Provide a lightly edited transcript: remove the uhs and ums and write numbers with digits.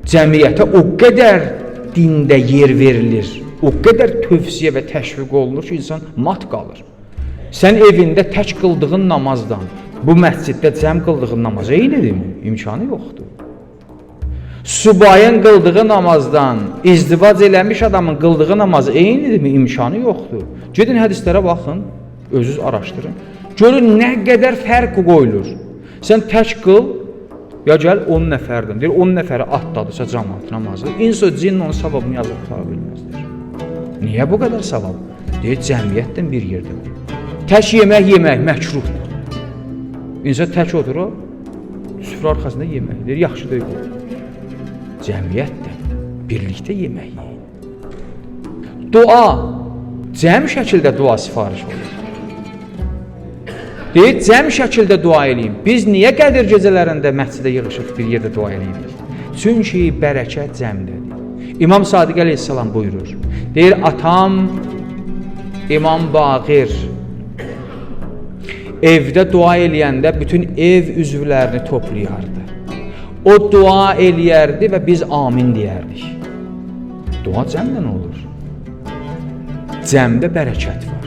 Cəmiyyətə o qədər dində yer verilir, o qədər tövsiyə və təşviq olunur ki, insan mat qalır. Sən evində tək qıldığın namazdan bu məsciddə cəm qıldığın namaz eynidirmi? İmkanı yoxdur. Subayın qıldığı namazdan izdivac eləmiş adamın qıldığı namaz eynidirmi? İmkanı yoxdur. Gedin hədislərə baxın, özünüz araşdırın. Görün nə qədər fərq qoyulur. Sən tək qıl, ya gəl 10 nəfərdən. Deyir 10 nəfəri atladısa cəmaat namazı, insan cin onun savabını yazıb qutara bilməzdir. Niyə bu qədər savab? Deyir cəmiyyətlə bir yerdə. Tək yemək yemək məkruhdur. İnsan tək oturur, süfrə arxasında yemək. Deyir yaxşı deyil. Cəmiyyətlə birlikdə yemək yeyin. Dua cəm şəkildə dua sifariş olur. Deyir, cəm şəkildə dua eləyin. Biz niyə Qədir gecələrində məscidə yığışıb bir yerdə dua eləyirik? Çünki bərəkət cəmdədir. İmam Sadiq əleyhissalam buyurur. Deyir, atam İmam Baqir evdə dua eləyəndə bütün ev üzvlərini toplayardı. O dua eləyərdi və biz amin deyərdik. Dua cəmlə olur. Cəmdə bərəkət var.